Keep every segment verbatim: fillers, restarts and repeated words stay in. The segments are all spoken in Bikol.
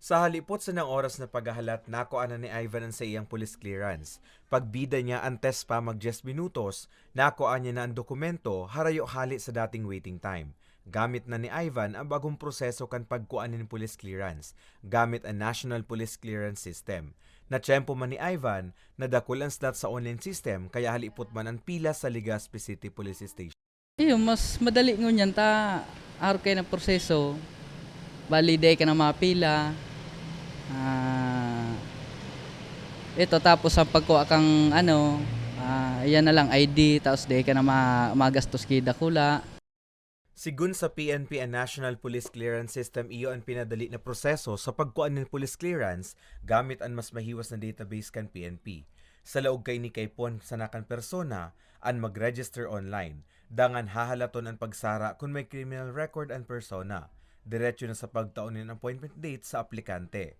Sa halipot sanang oras na paghahalat, nakuha na ni Ivan an saiyang police clearance. Pagbida niya, antes pa mag diyes minutos, nakuha niya na an dokumento, harayo hale sa dating waiting time. Gamit na ni Ivan ang bagong proseso kan pagkuha nin police clearance, gamit an National Police Clearance System. Natiyempo man ni Ivan na dakul an slot sa online system, kaya halipot man an pila sa Legazpi City Police Station. Iyo, mas madali ngunyan ta arog kayo ng proseso. Bali, di ka na mapila. Ah, ito, tapos ang pagkuha kang ano, ah, yan na lang, I D, tapos di ka na ma-, magastos ki dakula. Sigun sa P N P, an National Police Clearance System iyo an pinadali na proseso sa pagkuha nin police clearance gamit an mas mahiwas na database kan P N P. Sa laog kaini kaipuhan sana kan persona an mag-register online, dangan hahalaton an pagsara kun may criminal record an persona. Diretso na sa pagtao nin appointment date sa aplikante.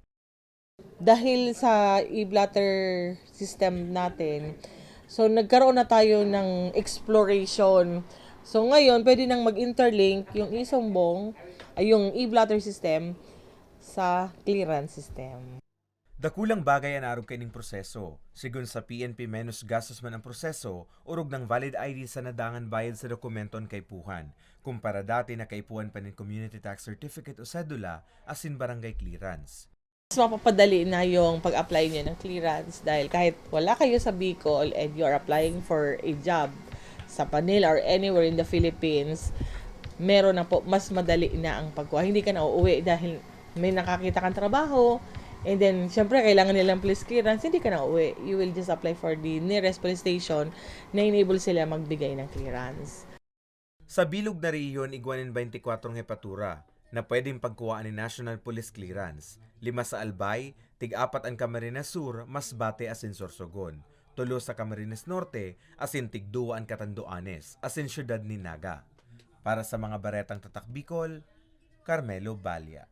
Dahil sa e-blotter system natin, so nagkaroon na tayo ng exploration. So ngayon, pwede nang mag-interlink yung e-sumbong, ay, yung e-blotter system sa clearance system. Dakulang bagay an arog kaining proseso. Sigun sa P N P, menos gastos man ang proseso, orog nang valid I D sana dangan bayad sa dokumento an kaipuhan, kumpara dati na kaipuhan pa nin community tax certificate o sedula asin barangay clearance. Mas mapapadali na yung pag-apply niyo ng clearance dahil kahit wala kayo sa Bicol and you are applying for a job sa Manila or anywhere in the Philippines, meron na po, mas madali na ang pagkuha. Hindi ka na uuwi dahil may nakakita kang trabaho, and then, syempre, kailangan nilang police clearance, hindi ka na uuwi. You will just apply for the nearest police station na enable sila magbigay ng clearance. Sa bilog na rehiyon, igwa nin twenty-four ang hepatura na pwedeng pagkuhaan nin National Police Clearance. Lima sa Albay, tig-apat an Camarines Sur, Masbate asin Sorsogon. Tulo sa Camarines Norte, asin tigduwa an Catanduanes, asin siyudad nin Naga. Para sa mga baretang Tatak Bicol, Carmelo Balia.